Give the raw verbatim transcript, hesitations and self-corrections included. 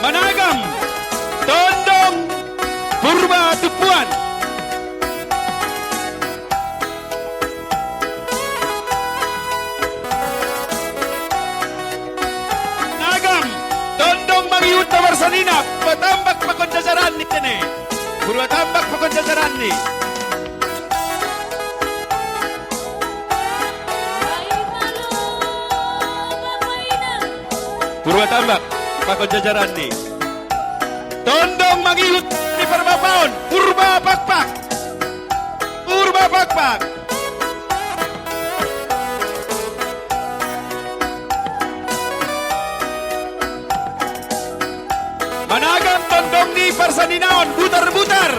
Managam, Tondong, Purba Tupuan. Managam, Tondong mangihut na parsanina, Purba Tambak pakon jajaranni kene. Purba Tambak pakon jajaranni. Purba Tambak pakon jajaranni. Tondong mangihut ni parbapaon, Purba Pakpak. Purba Pakpak. Managam tondong ni parsaninaon, Butar-butar.